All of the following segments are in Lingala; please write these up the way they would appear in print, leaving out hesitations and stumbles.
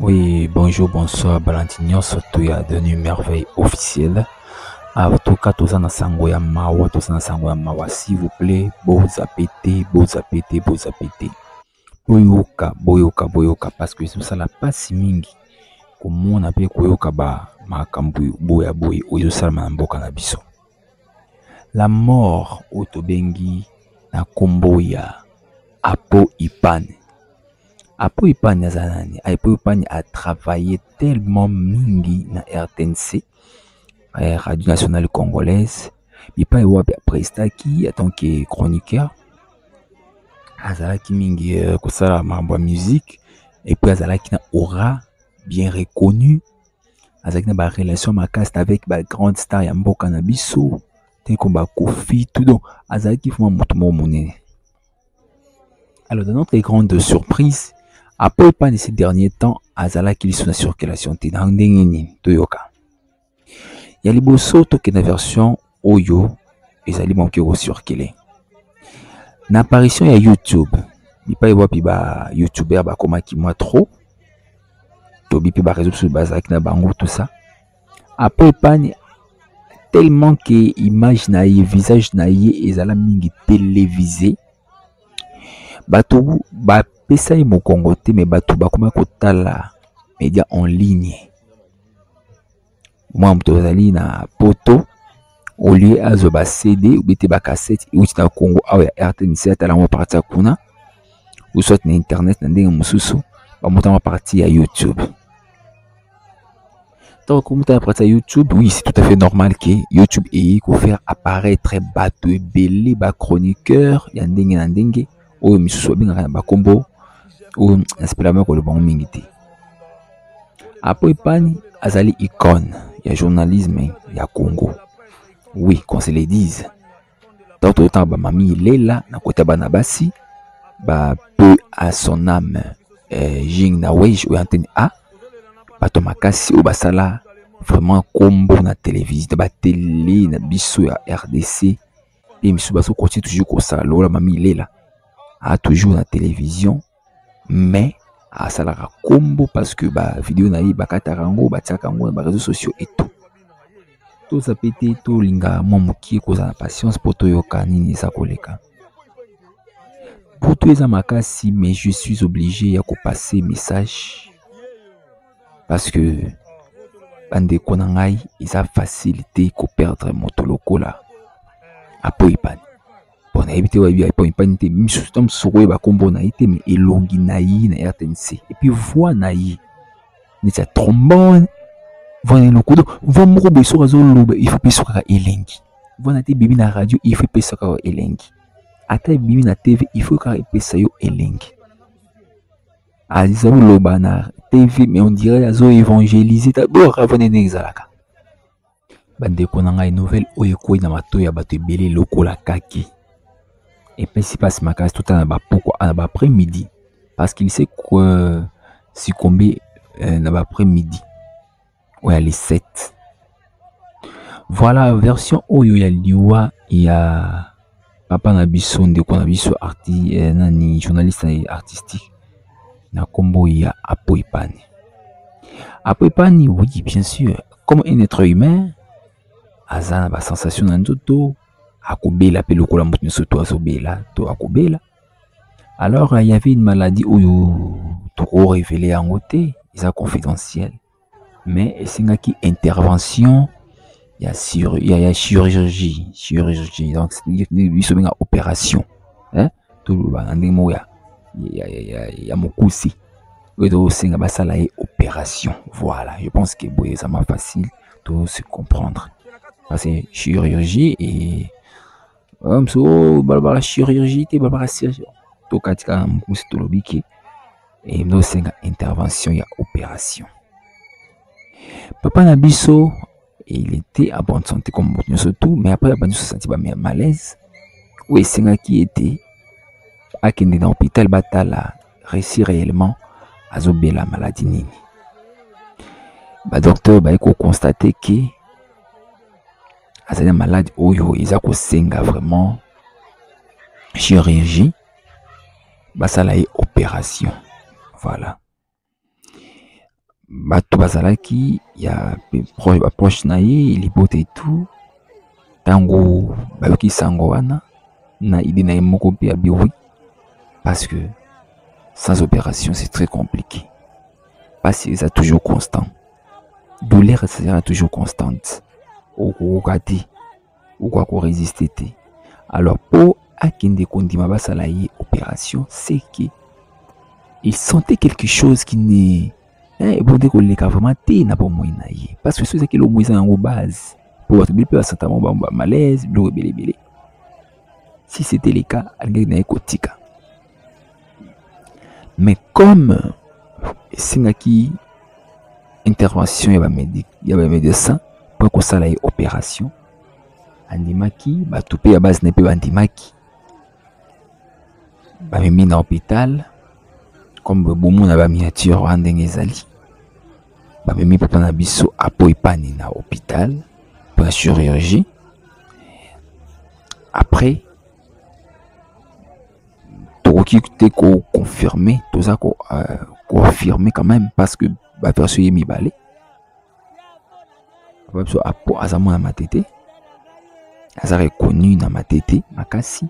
Oui, bonjour, bonsoir, balandi nyonso to ya Denis Merveille officielle. En tout cas, toza na sango ya mawa, toza na sango ya mawa, s'il vous plaît, bozape te, bozape te, bozape te. Boyoka, boyoka, boyoka, parce que ezosala pasi mingi komona mpe koyoka ba makambo boya boye oyo ezosalama na mboka na biso. La mort oyo tobengi na kombo ya Apo Ipane. Apo Ipane aza nani? Apo Ipane a travaillé tellement mingi na RTNC, eh, Radio Nationale Congolaise. Bipai wapi aprestaki en tant que chroniqueur. Azalaki mingi euh, kosala makambo ya musique et puis azalaki na aura bien reconnu. Azalaki na ba relation makasi avec ba grande star ya mboka na biso te comme ba Koffi tout donc azalaki vraiment moto moko monene. Alors, dans notre grande surprise, après pas de ces derniers temps, azalaki lisusu na circulation te na ndenge nini toyoka. Ya liboso tokende version oyo ezali moke kocircule. Na apparition ya YouTube, bipai wapi ba youtubeur bakomaki mwa trop, tobi mpe ba réseaux sociaux bazalaki na bango tout ça. Après epani tellement que image na ye, visage na ye ezala mingi télévisé, bato bapesa ye mokongo te, me bato bakoma kotala média en ligne. Mwa moto azali na poto, au lieu azwa ba CD ou te ba cassette euti na Congo awa ya RTNC atala yango parti ya kuna ou soit na internet na ndenge mosusu bamota yango parti ya YouTube. Donc, comme tu as YouTube, oui, c'est tout à fait normal que YouTube ait ko faire apparaître bato ebele ba chroniqueur ya ndenge na ndenge oyo misusu babengaka na bakombo oyo nasepela moko koloba yango mingi te. Apo Epani azali icône ya journalisme ya Congo. Oui, qu'on se le dise. Donc totanga ba mami Lela na kota bana basi ba peu à son âme eh, Jing na Wej oyo antenne A bato makasi oyo basala vraiment kombo na télévision na batele na biso ya RDC mpe misusu bazo continue toujours kosala lokola mami Lela a toujours na télévision mais asalaka kombo parce que ba video na ye bakataka yango batiaka yango na ba réseaux sociaux et tout. Toza pe te tolinga mwa mokie kozala na patience mpo toyoka nini eza koleka. Butu eza makasi mais je suis obligé ya kopasser message parce que bandeko na ngai eza facile te koperdre moto lokola Apo Ipani. Bon, nayebi te oyebi Apo Ipani te, misusu ta mosusu okoyeba nkombo na ye te, mais elongi na ye na RTNC et puis voix na ye neti ya trombone, voix na ye lokodo, voix moko boye soki azoloba il faut epesa kaka elengi. Voix na te ebimi na radio il faut epesa kaka elengi, ata ebimi na TV il faut kaka epesa yo elengi. Azoloba na TV mais on dirait azo évangéliser, boyoka voix ndenge ezalaka. Bandeko na ngai, nouvelle oyo ekwei na matoyi ya bato ebele lokola kaki epesi mpasi makasi. Totala na bapokwa na ba après midi parce qu'il s'est succombé na ba après midi oyo ya le 7. Voilà version oyo ya liwa ya papa na biso, ndeko na biso arti, nani journaliste artistique na kombo ya Apo Ipani. Apo Ipani, oui bien sûr, comme un être humain aza na ba sensation na nzoto, akobela pe lokola moto nyonso to azobela to akobela. Alors il y avait une maladie oyo toko révéler yango te, eza confidentiel, mais esengaki intervention ya sur, ya, ya chirurgie, chirurgie donc biso benga opération, hein, toloba na ndenge moko ya, ya, ya, ya, ya mokusi oyo tosenga basala ye opération. Voilà, je pense que boye eza ma facile to se comprendre parce que chirurgie et mosusu balobaka chirurgie te, balobaka chirurgie, tokatika na mokusi tolobi ke nosenga intervention ya opération. Papa na biso il était en bonne santé comme moto nyonso tout, mais après abandi kosentir ba malaise oyo esengaki ete akende na hôpital batala réussir réellement azobela maladie nini. Ba docteur baye koconstater ke azali na malade oyo eza kosenga vraiment chirurgie, basala ye opération. Voilà. Bato bazalaki ya baproche na ye, libota et tout. Ntango bayoki sango wana na idée na ye moko mpe abi oui, parce que sans opération c'est très compliqué. Pasi eza toujours constant, douleur ezalaka toujours constante, okokoka te, okoka koresiste te. Alors mpo akende kondima basala ye opération, c'est que il sentait quelque chose qui n'est ebonde koleka vraiment te na bomoi na ye, parce que soki ezalaki eloko eza yango base mpo bato ebele mpe basanta bango ba malaise, biloko ebele ebele. Si c'était le cas, alingaki na ye kotika. Mais comme esengaki intervention ya bamédecin mpo kosala ye opération, andimaki, bato mpe ya base na ye mpe bandimaki, bamemi na hôpital. Comme bomona ba miniature wana ndenge ezali, bamemi papa na biso Apo Epani na hôpital pour la chirurgie. Après tokoki te koconfirme, toza koaffirme quand même, parce que baversion ye mibale. Papa biso Apo aza mwana Matete, aza reconnu na Matete makasi.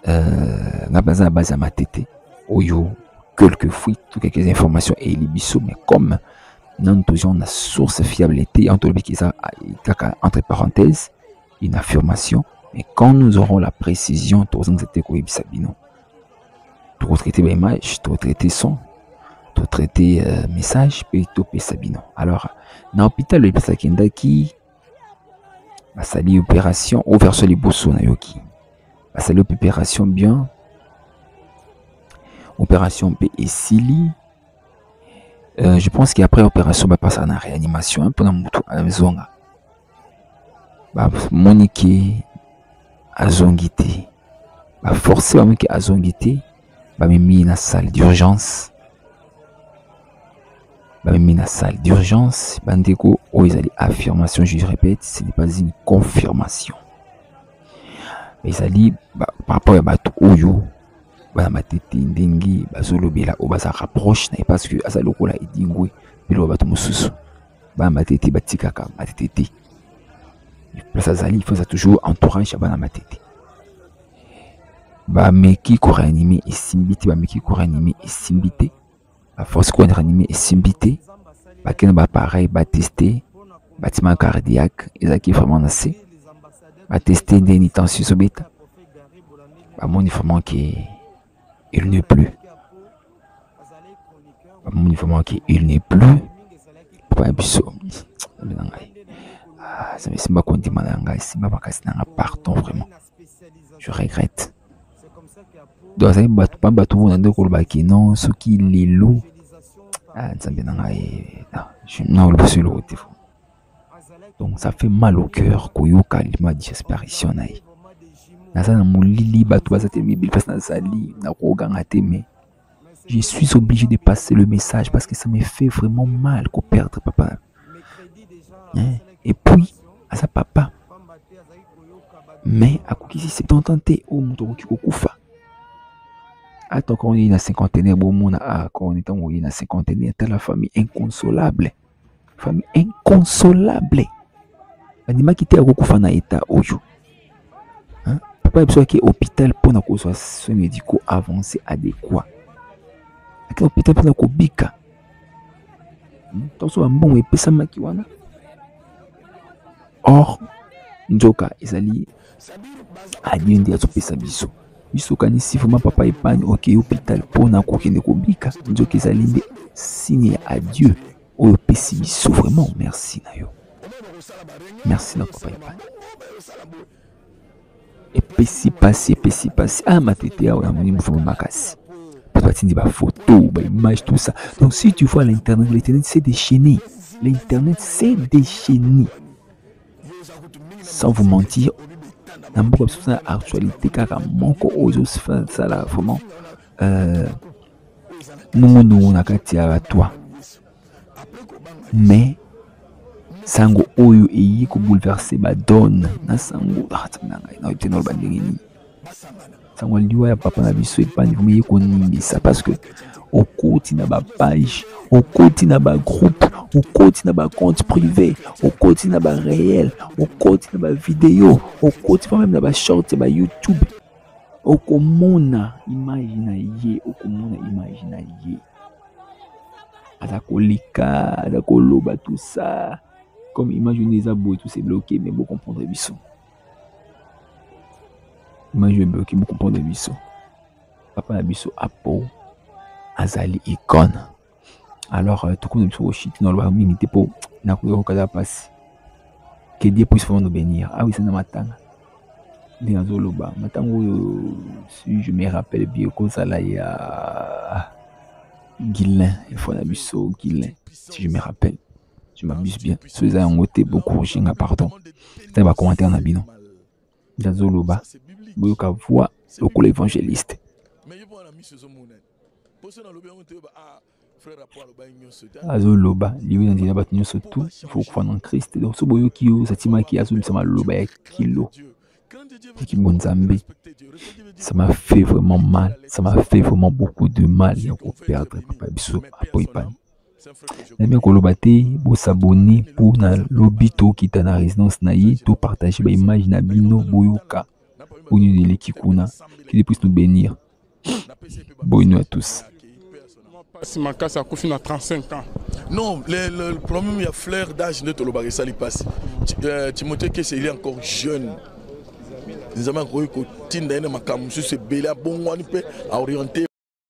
Nga mpe aza na base ya Matete oyo quelques fuites ou quelques informations eyeli biso, mais comme nanu tozwa na source fiable te, yango tolobiki eza kaka entre parenthèses une affirmation. Mais quand nous aurons la précision, tozangisa te koyebisa bino. Tokotraite baimage, tokotraite son, totraite message mpe topesa bino. Alors na hôpital oyo epesa akendaki, basali opération oyo version liboso nayoki, basali opération bien, opération mpe esili. Je pense qu'après opération bapasaka na réanimation mpona motu azonga. Bamoni ke azongi te, baforce, bamoni ke azongi te, bamemi na salle d'urgence. Bamemi na salle d'urgence, bandeko, oyo ezali affirmation, je répète, ce n'est pas une confirmation. Ezali par rapport ya bato oyo bana Matete ndenge bazolobela, oyo bazalaka proche na ye, parce que aza lokola Edingwe mpe bato mosusu. Bana Matete batikaka Matete te. Place azali, il faut aza toujours entourage ya bana Matete. Bameki koréanime, esimbi te. Bameki koréanime, esimbi te. Baforce koréanime, esimbi te. Bakende baappareil, bateste batiment cardiaque ezalaki vraiment na se, bateste ndeni tension ezobeta, bamoni vraiment ke il n'est plus. Bamoni vraiment ke il n'est plus. Papa ya biso, Nzambe na ngai, Nzambe, esimba kondima na ngai, esimba makasi na ngai, pardon, vraiment je regrette. Donc azali bato pa bato mona nde kolobaki non, soki lelo, Nzambe na ngai, na oloba so eloko te. Donc ça fait mal au cœur koyoka lima disparition na ye. Naza na molili, bato baza te mibili, mpasi nazali nakoganga te, mais je suis obligé de passer le message parce que ça me fait vraiment mal koperdre papa, hein? Et puis aza papa, mais akokisi 70 ans te. Oyo moto akoki kokufa ata encore oye na cinquantenaire, bomona encore ntango oye na cinquantenaire, tala famille inconsolable, famille inconsolable, bandimaki te akokufa na état oyo. Papa ya biso ake hôpital mpona kozwa soins médicaux avancés adéquat, ake hôpital mpona kobika. Ntango bambongo epesamaki wana, or nzoka ezali adieu nde azopesa biso. Biso okanisi vraiment papa Epani okei hôpital mpona kokende kobika, nzoka ezali nde signe ya adieu oyo opesi biso. Vraiment merci na yo, merci na papa Epani. Epesi pasi, epesi pasi. Matete awa namoni mouvement makasi, bato batindi bafoto, baimage, tout ça. Donc si tu vois l'internet, l'internet s'est déchaîné, l'internet s'est déchaîné. Sans vous mentir, na mboka biso na actualité kaka moko oyo ezosala vraiment nungunungu na kati ya batwa, mais sango oyo eyi kobouleverse badone na sango na ngai, nayebi te naloba ndenge nini. Sango liwa ya papa na biso Epani vraiment eye koningisa, parce que Okoti na bapage, okoti na bagroupe, okoti na bacompte privé, okoti na baréel, okoti na bavideo, okoti pa meme na bashort ya bayoutube, okomona image na ye, okomona image na ye aza koleka, aza koloba, tout ça. Comme image wana eza boye, tout c'est bloqué, mais bocomprendre biso. Image oyo bloqué, bocomprendre biso. Papa na biso Apo azali icône. Alors tokomi na biso koshite, na loba mingi te mpo nakoyoka kaka mpasi. Que Dieu puisse vraiment nous bénir. Ah oui, c'est na matanga nde nazoloba matanga oyo, si je me rappelle bien, kozala ya Guilin, efo na biso Guilin, si je me rappelle, je m'abuse bien. So eza yango te, bocorriger nga, pardon. Tala bacommentaire na bino. Nazoloba, boyoka voix lokola évangéliste. Azoloba liwe na nzela, bato nyonso tu faut kofa na Christ. Donc so boyoki yo satimaki azobimisa maloba ya kilo kimbo Nzambe. Ça m'a fait vraiment mal, ça m'a fait vraiment beaucoup de mal ya koperdre papa biso Apo Ipani. Nayebi koloba te. Bos'abonner mpo na lobi tokita na résidence na ye, topartage baimage na bino, boyoka oyo nini eleki kuna. Que Dieu puisse nous bénir. Bonne nuit à tous. Pasi makasi, akufi na 35 ans. Non, le problème ya fleur d'âge nde tolobaka esali mpasi. Timothée Kese, il est encore jeune. Nzambe akoki kotinda ye na makambo mosusu ebele, abongwani mpe aorienté.